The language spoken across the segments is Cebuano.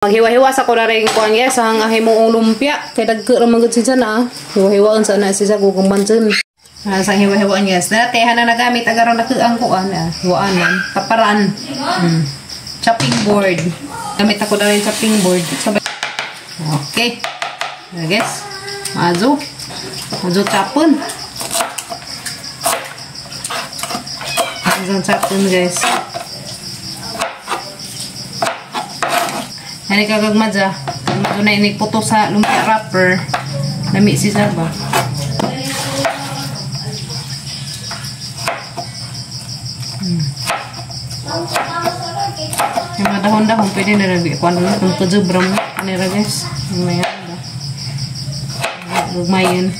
Maghiwa-hiwa sa ko na rin kuan guys, ang himuong lumpia. Kay dagko ra man gud siya na. Hiwa-hiwaan sa na siya gugong bansin. Sa hiwa-hiwaan guys. Dati hana nagamit agaron na ang kuan, hiwaan man. Taparan. Chopping board. Gamit ako na rin chopping board. Sabay. Okay. Guys. Mazo. Mazo chapon. Mazo chapon guys. Hani kagagmadja. Kagmadja na inig puto sa lumpia wrapper. Lami si Zaba. Yung mga dahon-dahon, pwede na rin. Kung ano na, kung kajubram na. Ano ra guys? May ano. Gugmayan.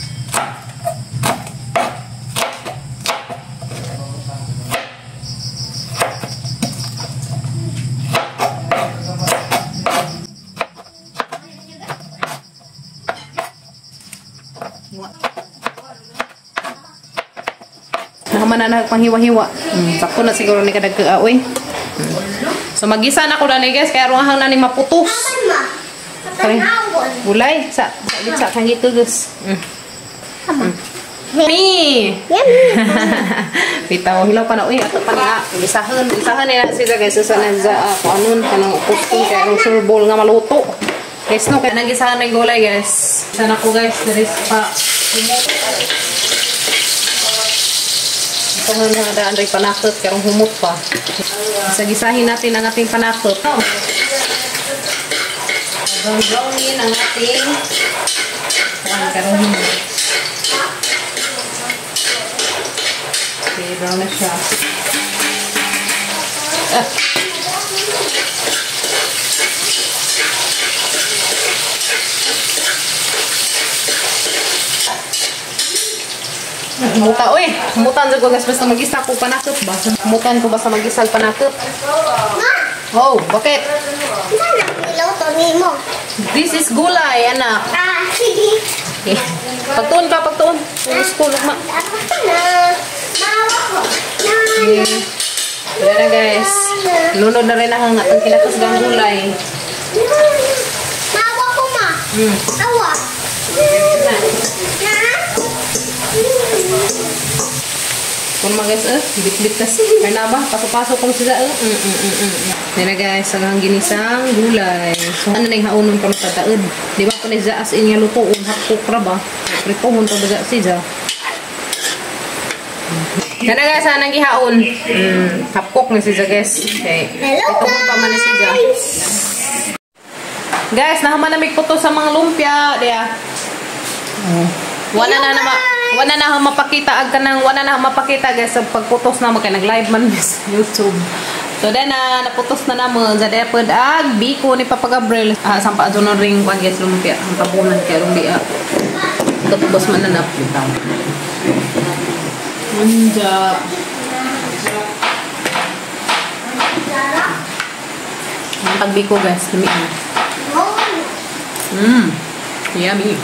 Naman na nagpanghiwa-hiwa. Sakto na siguro ni kadagka oy. So magisa na ko na ni guys kaya ruang na ni maputos. Okay. Gulay sa sa kang gitugus. Mi. Bitaw hilaw pa na oy ato pa niya. Gisahan, gisahan ni na sila guys sa na za kung anon kanang kuston kay ang surbol nga maluto. Guys no kay nagisahan ng gulay guys. Sana ko guys diri pa humot. Ito nga daan rin panakot, karong humot pa. Sagisahin natin ang ating panakot. Brown-brownin ang ating karong humot. Okay, brown na siya. Ah. Muta, oy. Mutan ko guys basta magisa ko panakot ba. Mutan ko basta magisal panakot. Ma. Oh, bakit? Mo. This is gulay, anak. Ah, sige. Okay. Pagtuon pa, pagtuon. Pulos ko, lugma. Okay. Wala na guys. Lunod na rin ang atong kinakusgang gulay. Maawa ko, ma. Awa. Kung mga guys, bit-bit kasi. Kaya na ba? Paso-paso kung sila, Yan na guys, ang ginisang gulay. So, ano na yung haunon pa matataod? Di ba pa na as in nga lutoon, hakok ra ba? Pritohon pa ba siya? Yan na guys, anang gihaon. Hapkok na siya guys. Okay. Hello pritohon pa man na siya. Guys, nahuman na may puto sa mga lumpia. Diya. Wala na naman. Wala na akong mapakita ag kanang wala na akong mapakita guys sa pagputos na mo kay nag-live man sa YouTube. So then naputos na namo sa depod ag biko ni Papa Gabriel. Sampa adto ring kwan guys lumpia ang tabunan kay lumpia. Katubos man na napitaw. Unja. Ang tagbiko guys, lami. Yummy.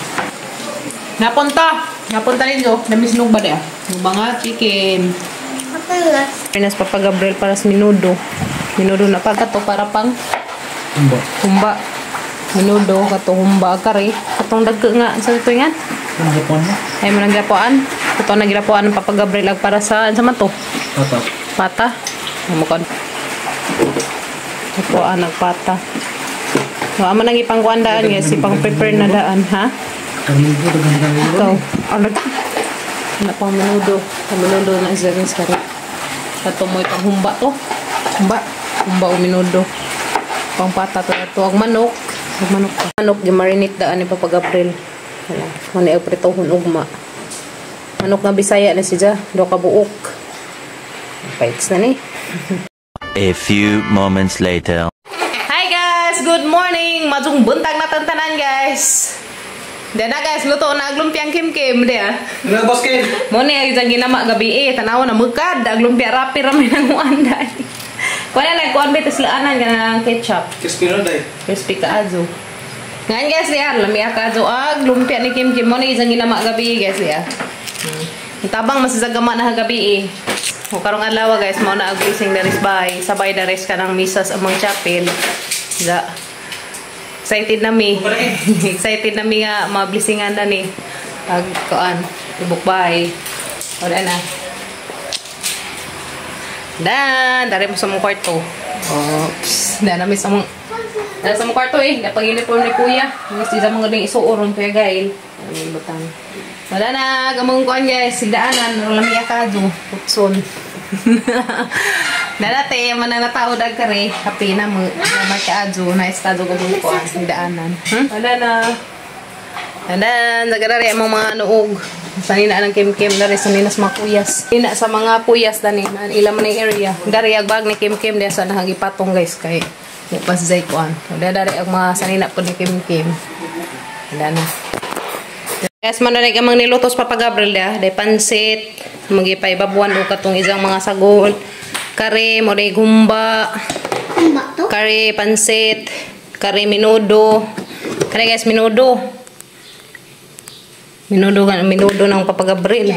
Napunta. Napunta ninyo. Namiss nung ba niya? Mga chicken. Pinas Papa Gabriel para sa minudo. Minudo na pagkato para pang humba. Humba. Minudo, kato humba kare. Katong dagko nga sa ito nga. Naglapuan mo? Ay mo naglapuan. Kato naglapuan ng Papa Gabriel ag para sa sa man to? Pata. Pata. Mukon. Lapuan nagpata. So amo nang ipangkuan daan guys, ipang prepare na daan ha. Ikaw, ano ta? Ano pang menudo? Ang menudo na isa guys kare. Kato mo itong humba to. Humba. Humba o menudo. Pang pata to. Ito ang manok. Ang manok. Manok, gimarinate daan ni Papa Gabriel. Wala. Muna yung pritohon ugma. Manok nga Bisaya na siya. Do ka buok. Bites na ni. A few moments later. Hi guys! Good morning! Majung buntag na tantanan guys! Diyan na guys, luto na ag lumpiang kimkim diya. Ano boss Kim? Mo ni ay dyan ginama gabi eh, tanawa na mukad, ag lumpia rapi rami nang uanday. Kuan lang kuan bit islaanan ka ng ketchup. Crispy na day. Crispy ka azo. Ngayon guys diya, lami ka azo ag lumpia ni Kim Kim mo ni isang ginama gabi guys diya. Tabang masasagama na gabi eh. O karong adlaw guys, mao na ag blessing daris bay, sabay daris ka ng misa sa among chapel. Da. Excited na mi. Excited na mi nga mablessingan na ni. Pag kuan, tibok bahay. Wala na. Dan, dari mo sa mong kwarto. Oops. Dan na mi sa mong Dara sa mong kwarto eh. Pag uniform ni kuya. Mas isa mga ding isuoron kuya Gail. Ang butang. Wala na, gamong kuan guys. Sigdaanan, lami akado. Putson. Dalate, manang natao dag kare. Happy na mo. Naman ka adyo. Nice tado gamong kuan. Sigdaanan. Wala na. Dadan, nagadari ang mga nuog. Sanina ang kim-kim dari sanina sa mga kuyas. Sanina sa mga kuyas dani, ila man ang area. Dari ag bag ni kim-kim diya sa nahagipatong guys kay di pa sa kuan. Dari ang mga sanina po ni kim-kim. Dana. Guys, man na amang nilutos Papa Gabriel dia, day pansit, magipay babuan og katong isang mga sagol. Kare mo day gumba. Kare pansit, kare minudo. Kare guys, minudo. Minudo kan minudo ng Papa Gabriel.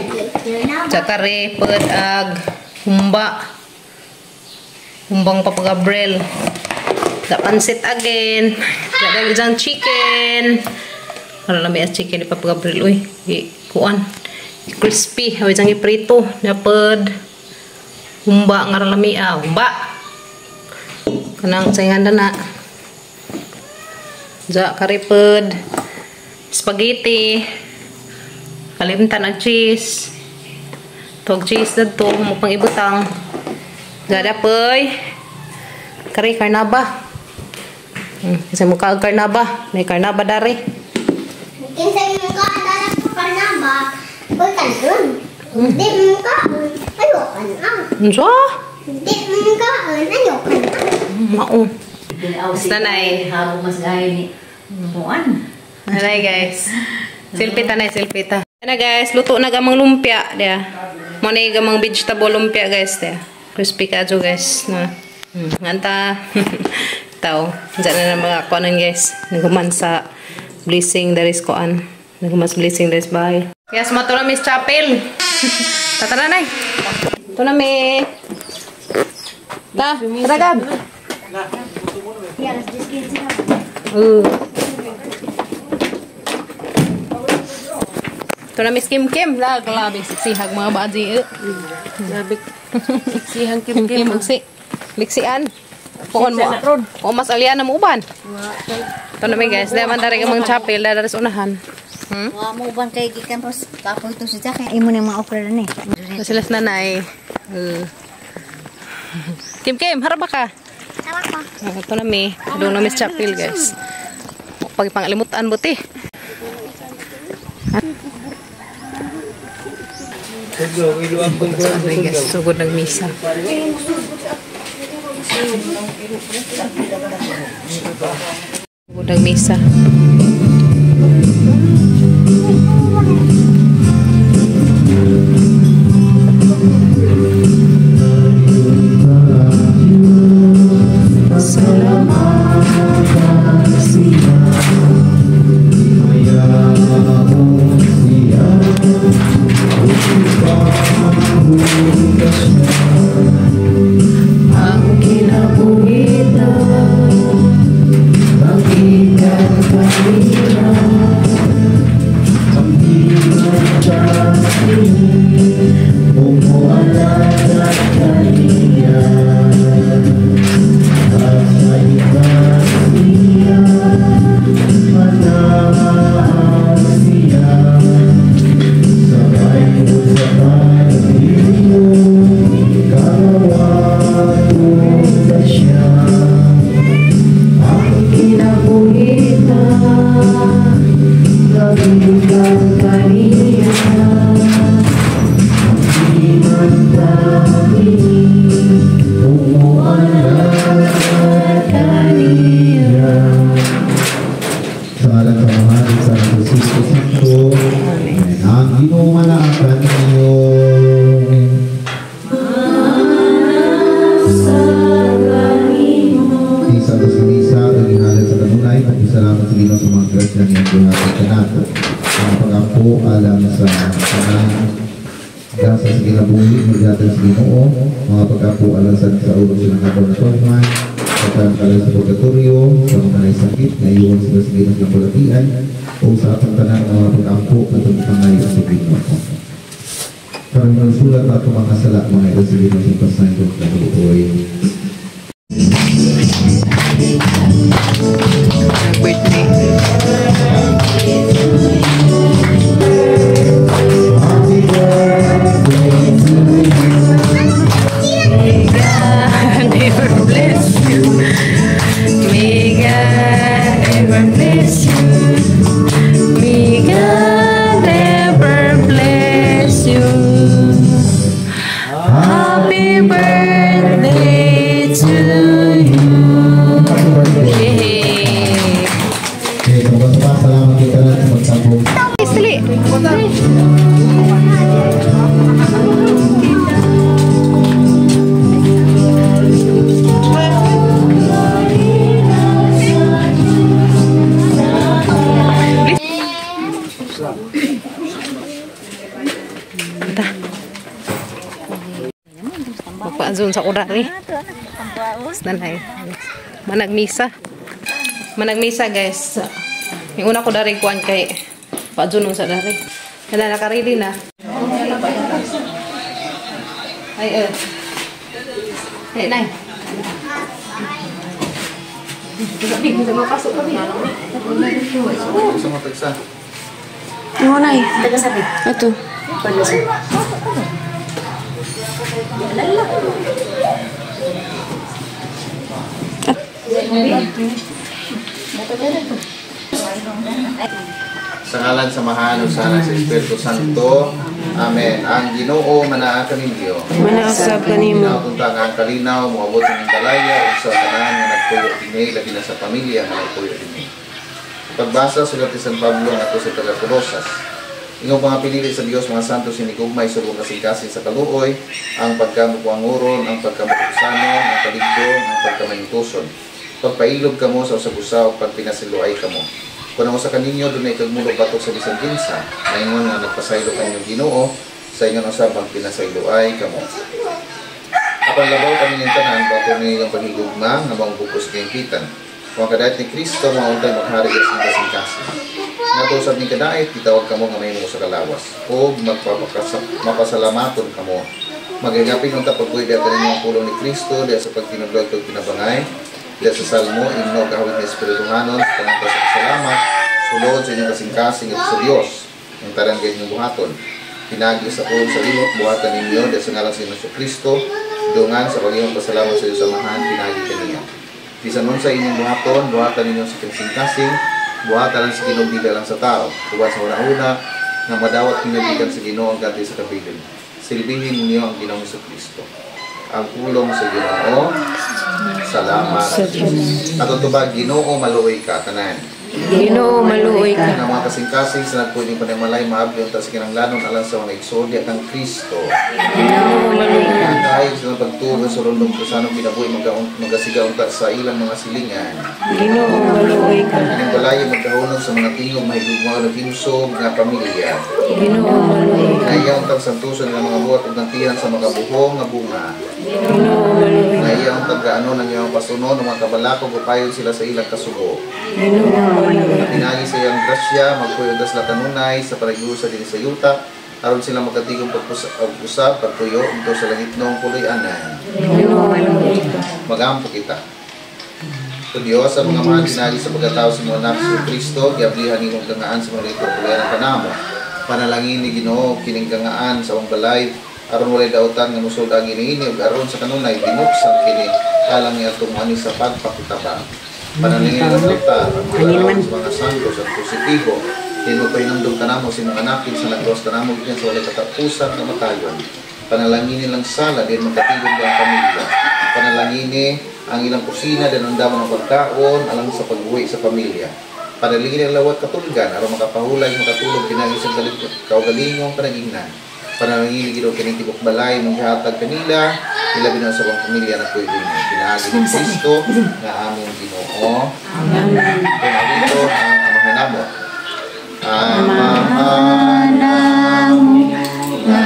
Sa kare pud ag humba. Humbang Papa Gabriel. Sa pansit again. Sa isang chicken. Para lami ang chicken ni Papa Gabriel uy. Kuan. Crispy, hawi isang iprito. Napod humba nga lami ah, humba. Kanang sayangan na. Ja kare pud spaghetti. Kalimtan ang cheese. Tog cheese na to. Mupang ibutang. Gada poy. Kari karnaba. Kasi mukha ang karnaba. May karnaba dari. Kinsa yung mukha ang dala ko karnaba. Uy, kanun. Hindi mukha. Ayoko na. Unsa? Hindi mukha. Ayoko na. Mao. Nanay. Habang mas gaya ni Juan. Nanay guys. Selfie ta nay, selfie ta. Ana guys, luto na gamang lumpia dia. Mo na gamang vegetable lumpia guys dia. Crispy kadyo guys na. Nganta. Tao, diyan na mga kuanon guys. Naguman sa blessing there is kuan. Naguman sa blessing there is bahay. Yes, mato na Miss Chapel. Tatara nay. Ito na mi. Ta, tara Gab. Ito na Miss Kim Kim. La, grabe. Siksihag mga baji. Grabe. Siksihang Kim Kim Kim. Liksian. Puon mo. O mas alyan na mo uban. Ito na mi guys. Dahil man dari kamang chapel. Dahil sa unahan. Wa mo uban kay gikan pos kapoy to sa kay imo ni mga okra na eh. Sila sa nanay. Kim Kim, harap ka. Tama ka. Ito na mi. Doon na Miss Chapel guys. Pag pangalimutan buti. Guys, sugod nagmisa. Sugod nagmisa. pag-asa sa kinabuhi, maghatag sa Ginoo, mga pag-apo alasan sa ulog silang adlaw na tugman, pagkakalan sa purgatorio, sa mga naisakit, nga iwan sila sa Ginoo ng kulatian, o sa atong tanan nga mga pag-ampo atong pangayo sa Ginoo. Karon nagsulat ato mga sala mga ito sa Ginoo sa pasaylo kaluoy. Birthday. Happy birthday to you. May God ever bless you. May God ever bless you. May God ever bless you. Happy birthday to you. Happy birthday. Yay! Okay, so basta salamat kita lang sa pagtambong. Dali! Ta. Magpaazon sa kurari. Nanay. Managmisa. Managmisa, guys. Yung una ko dari kuan kay paazon sa dari. Kaya naka-ready na. Ay, eh. Ay, nay. Sabi, hindi mo pasok kami. Gusto mo tagsa? Ano na eh? Ito. Sa ngalan sa Amahan, ug sa Anak, sa Espiritu Santo. Amen. Ang Ginoo manaa kaninyo. Manausab kanimo. Ginapunta nga ang kalinaw, moabot ng balaya ug sa tanan nga nagpuyo dinhi, labi na sa pamilya nga nagpuyo dinhi. Pagbasa sulat ni San Pablo ngadto sa taga Colosas. Ingon mga pinili sa Dios mga santo sinigugmay subong kasing-kasing sa kaluoy, ang pagkamukuanguron, ang pagkamukusanon, ang paligdong, ang pagkamahintuson. Pagpailob kamo sa usag-usa ug pagpinasiluay kamo. Kung ang usa kaninyo dunay kagmulo batok sa bisan kinsa, maingon nga nagpasaylo kaninyong Ginoo, sa ingon usab magpinasayloay kamo. Apan labaw kami ning tanan bato ni iyong paghigugma nga maong bugos kahimpitan. Kung ang kadait ni Kristo mauntay maghari sa kasing-kasing. Ngadto usab ning kadait gitawag kamo nga mahimo sa kalawas ug mapasalamaton kamo. Magigapin unta pagbuhi diha kaninyo ang pulong ni Kristo diha sa pagtinudloy kag pinabangay, diha sa salmo, himno, ug awit ni Espirituhanon, sa panganta sa pasalamat, sulod sa inyong kasing-kasing ngadto sa Dios ang tanan kay inyong buhaton. Pinagi sa pulong sa lihok buhatan ninyo diha sa ngalan sa Hesus Kristo, dungan sa pag-imong pasalamat sa Dios Amahan pinagi kaniya. Bisan unsa inyong buhaton, buhatan ninyo sa kasing-kasing, buhatan lang sa Ginoo dili lang sa tao. Uban sa una-una nga madawat ninyo gikan sa Ginoo ang ganti sa kabilin. Silbihin ninyo ang Ginoong Kristo. Ang pulong sa Ginoo. Salamat sa Diyos. Atong Ginoo maluoy ka tanan. Ginoo maluoy ka. Ang mga kasing-kasing sa nagpwedeng panimalay maabli unta sa kinahanglanon alang sa mga igsoon kang Kristo. Ginoo maluoy ka. Tayo sa pagtuo sa rundong kusanong kinabuhi magasiga unta sa ilang mga silingan. Ginoo maluoy ka. Ining balay magkahunog sa mga tingog mahigugma og himsog nga pamilya. Ginoo maluoy ka. Naiya untang santuson ng mga buhat ug gantihan sa makabuhong nga bunga. Ginoo maluoy ka. Naiya untang gaano ng iyang pasunon ng mga kabalakog ug payon sila sa ilang kasugo. Ginoo maluoy ka. Pinagi sa iyang grasya, magpuyo sila kanunay sa panaghiusa dinhi sa yuta, aron sila magkatigong pag-usab, pagtuyo, unto sa langitnong puloy-anan. Ginoo maluoy ka. Magampo kita. O Diyos, ang mga mahal pinagi sa pagkatao sa mga anak sa Kristo, giablihan nimong gangaan sa mga lito puloy-anan kanamo. Panalangin ni Ginoo kining gangaan sa among balay, aron walay dautan nga mosulod ang iniini ug aron sa kanunay binuksan kini alang ni atong ani sa pagpakitaba. Panalangin ang altar, ang mga sa mga santos at positibo, Hino pahinumdum kanamo sa imong anak sa nagros kanamo gikan sa walay katapusan kamatayon. Panalangin nilang sala din magkatigom ang pamilya. Panalangin ang ilang kusina din ang damo ng pagkaon alang sa pagbuhi sa pamilya. Panalangin ang lawat katulgan aron makapahulay makatulog pinagi sa kaugalingong panagingnan. Panalangin Ginoo kining tibok balay mong gihatag kanila, ilabi na sa akong pamilya na pwede mo. Pinaagi ni Kristo nga among Ginoo. Amen. Kung dito ang amahan namo. Amahan namo nga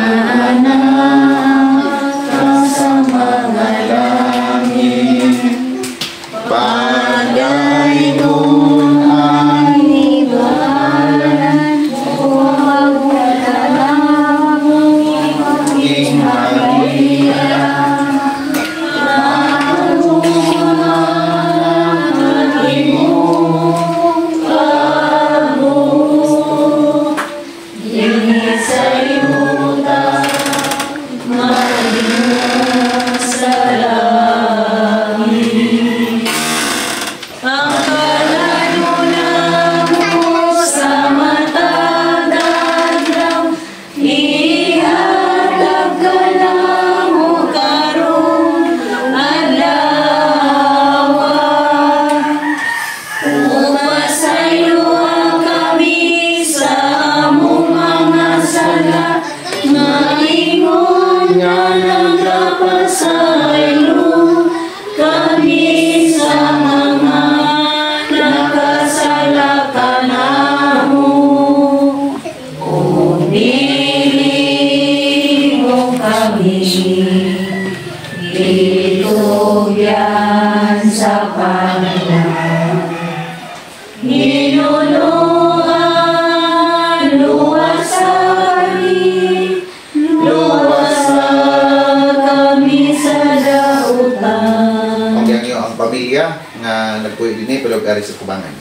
dinhi pero ari sa kubangan.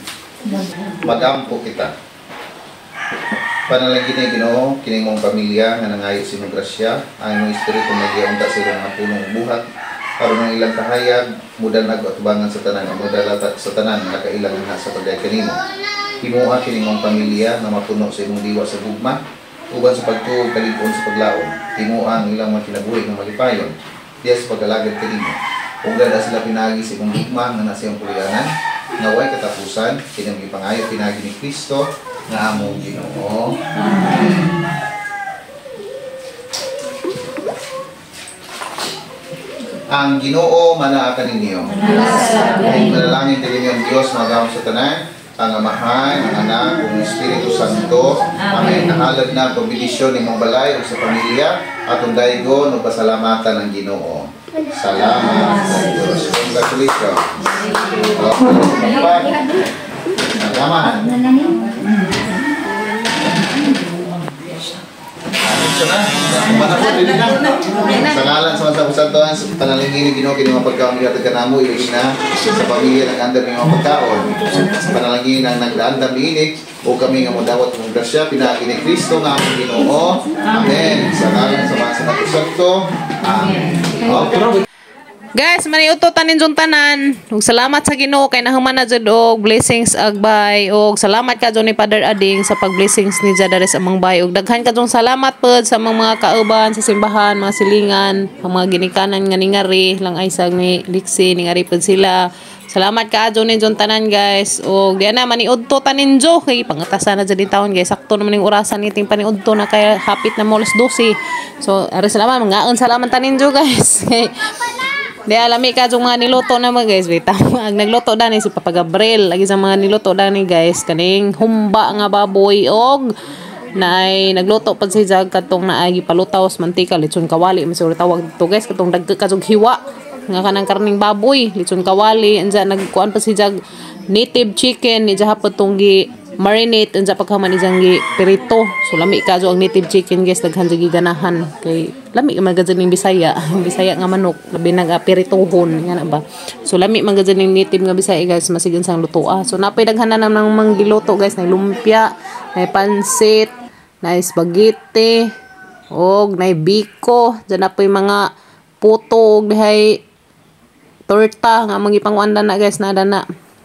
Magampo kita. Panalangin ni Ginoo kining mong pamilya nga nangayo sa imong grasya, ang imong espiritu magiunta sa ilang mga punong buhat aron ang ilang kahayag mudan ag atubangan sa tanan ang mudala sa tanan nga nakailang nga sa pagdayeg kanimo. Himoa kining mong pamilya nga mapuno sa imong diwa sa gugma uban sa pagtuo kalig-on sa paglaom. Himoa ang ilang mga kinabuhi nga malipayon diya sa pag-alagad kanimo. Ug dada sila pinaagi sa imong gugma nga nasa imong pulianan nga way katapusan kining gipangayo pinaagi ni Kristo nga among Ginoo. Amen. Ang Ginoo manaa kaninyo. Manalangin kaninyo ang Dios magamot sa tanan, ang Amahan, ang Anak, ug ang Espiritu Santo. Amen. Nahalad na ang pagbinisyon nimong balay ug sa pamilya atong daygon ug pasalamatan ang Ginoo. Salamat sa Dios. Congratulations. Salamat. Sa ngalan sa Masang Santohan, sa panalangin ni Ginoo kini mga pagkaon gihatag kanamo ilabi na sa pamilya nag-andam ning mga pagkaon. Sa panalangin ang nagdaandam niini o kami nga modawat mong grasya pinaagi ni Kristo nga among Ginoo. Amen. Sa ngalan sa Masang Santo. Amen. Okay. Guys, maniuto tanin jung tanan. Ug salamat sa Ginoo kay nahuman na jud og blessings agbay. Og salamat ka jud ni Father Ading sa pag-blessings ni diri sa among bay. Og daghan ka jung salamat pod sa mga kauban sa simbahan, mga silingan, ang mga ginikanan nga ningari lang ay sa ni Lixie ningari pod sila. Salamat ka jud ni jung tanan guys. Og diyan na maniudto tanin jo kay pangatasan na jud ni taon guys. Sakto naman ning orasan niting paniudto na kay hapit na mo alas 12. So ari salamat mangaon salamat tanin jo guys. Di alami ka yung mga niluto na mga guys. Wait, ang nagluto dani si Papa Gabriel. Lagi sa mga niluto dani guys. Kaning humba nga baboy og naay nagluto pag si Jag katong naay gipalutaw sa mantika litson kawali. Masuro tawag dito guys. Katong dagko ka hiwa nga kanang karning baboy litson kawali. Ansa nagkuan pa si Jag native chicken ni hapon tong gi marinate unsa pagkaman isang gi pirito. So lami ka ang native chicken guys, daghan jud giganahan kay lami man gud ning Bisaya, Bisaya nga manok labi na pirituhon nga na ba. So lami man gud ning native nga Bisaya guys, masigan sang lutoa. So napay daghan na nang manggiluto guys, nay lumpia, nay pansit, nay spaghetti, og nay biko, dyan napoy mga puto og dihay torta nga mangipanguan na guys na na.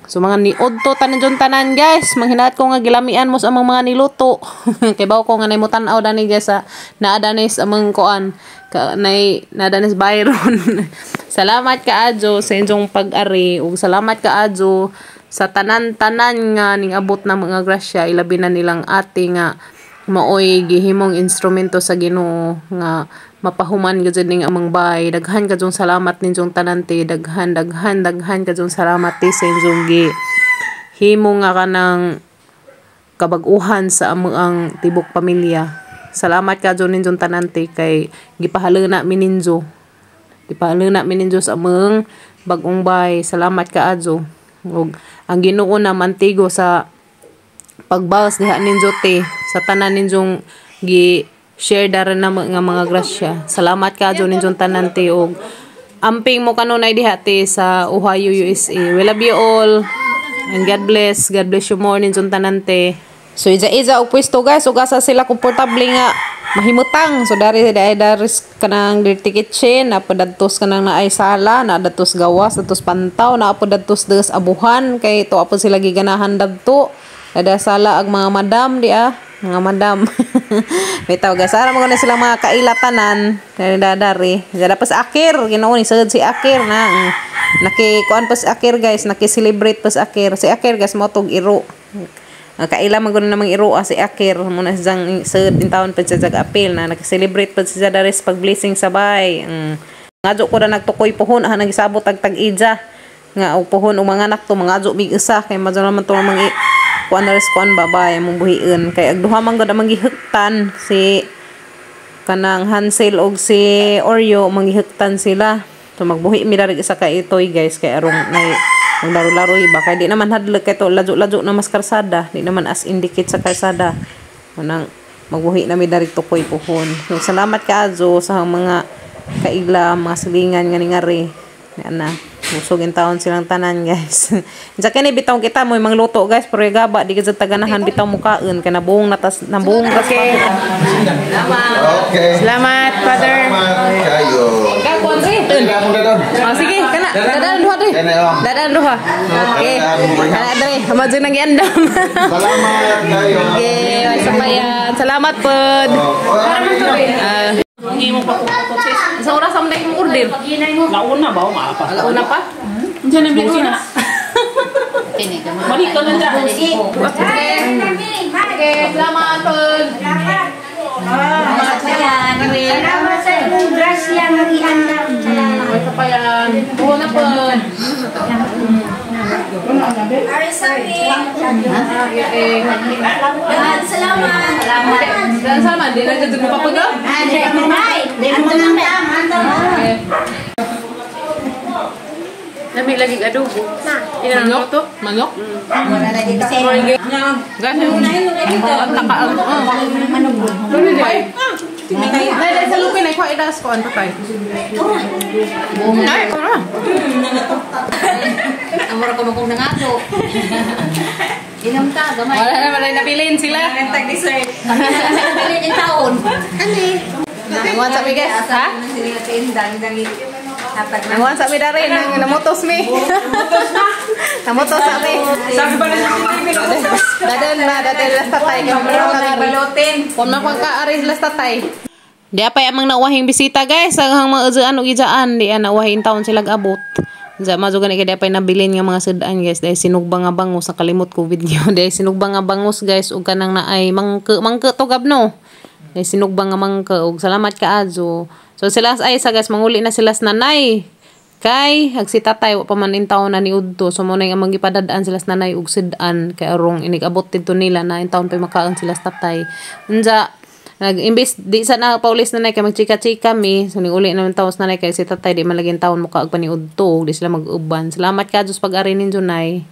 So mga niudto tanan dyon tanan guys, manghinat ko nga gilamian mo sa among mga niluto. Kay bawo ko nga nay mo tan-aw dani guys sa naa dani sa among kuan, nay naa dani sa Byron. Salamat kaadyo sa inyong pag-ari ug salamat kaadyo sa tanan-tanan nga ning abot na mga grasya, ilabi na nilang ate nga maoy gihimong instrumento sa Ginoo nga mapahuman gud ning among bay. Daghan kadyong salamat ninyong tanan te, daghan daghan daghan kadyong salamat te sa inyong gi himo nga kanang kabag-uhan sa among ang tibok pamilya. Salamat kadyo ninyong tanan te kay gipahalana mi ninyo. Gipahalana mi ninyo sa among bag-ong bay. Salamat kaadyo. Ug ang Ginoo na mantigo sa pagbawas diha ninyo te sa tanan ninyong gi share dara na nga mga grasya. Salamat kaadyo ninyong tanan te og amping mo kanunay diha te sa Ohio, USA. We love you all and God bless. God bless you more ninyong tanan te. So ija-ija og pwesto guys ug asa sila komportable nga mahimutang. So dari daris kanang dirty kitchen, napadadtos kanang naay sala, naadtos gawas, adtos pantaw, napadadtos des abuhan kay to apod sila giganahan dadto. Ada sala ang mga madam di ah, mga madam. Bitaw guys, ara mo na sila mga kailatanan dadari. Dada pas akir, Ginoo ni sud si akir na. Naki kuan pas akir guys, naki-celebrate pas akir. Si akir guys mo tog iro. Kaila man gud namang iro si akir mo na siyang sud in taon pa siya apil na naki-celebrate pa siya dari sa pag-blessing sabay. Ngadyo ko na nagtukoy pohon ah nagisabot tag tag-ija nga og pohon og mga anak to mangadyo mig usa kay madyo naman to mang kuan na res kuan babay among buhion kay ag duha man gud amang gihuktan si kanang Hansel og si Oreo manggihuktan sila. So magbuhi mi diri isa ka itoy guys kay arong nay maglaro-laro iba kay di naman hadlok kay to ladyo-ladyo na mas karsada, di naman as indicate sa karsada. Unang magbuhi na mi diri tukoy puhon. So, salamat kaadyo sa mga kaigla, mga silingan nga ningari. Ana. Busog in taon silang tanan, guys. Sa kini bitaw kita mo mangluto, guys, pero gaba di ka sa taganahan bitaw mukaon kay nabuong natas nabuong tas. Okay. Okay. Salamat, Father. Salamat kayo. Ka Andre. Oh, sige, kana. Dadaan duha dre. Dadaan duha. Okay. Kana dre, amadyo nang giandam. Salamat kayo. Okay, wasa pa yan. Salamat pod. Ah. Sa oras ang dahil mong order? Launa ba o maapa? Alauna pa? Diyan ang binusin. Balik ka na dyan. Okay. Okay, salamat pod. Salamat sa imong grasya nga giandam. Salamat. Wasa pa yan. Buo na pod. Okay. Salamat. Dan salamat. Di na jud mo papaga. Okay. Lami lagi adobo. Manok to? Manok? Guys, ang takaan. Ay. Nay, dahil sa lupin ay kuha idas ko ang patay. Ay, ora. Amor ko makong nangato. Inom ta gamay. Wala na wala nabilin sila. Nabilin yung taon. Nanguan sa mi, guys, ha? Nanguan sa mi dari nang namotos mi. Namotos sa mi. Sabi ba na sa Dadan na, dadan las tatay. Balutin. Kung makuha ka aris las tatay. Di apay amang nauwahing bisita, guys. Ang mga uzuan og ijaan di an nauwahin taon sila abot. Sa mazo gani kay di apay nabilin nga mga sudan, guys, dahil sinugba nga bangus, nakalimot ko video dahil sinugba nga bangus, guys, ug kanang naay mangke mangke to gab no. Dahil sinugba nga mangke ug salamat kaayo. So sila ay sa guys manguli na sila sa nanay. Kay ag si tatay wa pa man in taon na niudto, so mo na yung amang gipadadaan sila sa nanay ug sudan kay arong inig-abot didto nila na in taon pa makaon sila sa tatay. Unja nag imbis di sa na paulis nanay kay magchika-chika mi, so ning uli naman taon sa nanay kay si tatay di man lagi taon muka og paniudto, di sila mag-uban. Salamat ka Diyos pag-ari ninyo, nay.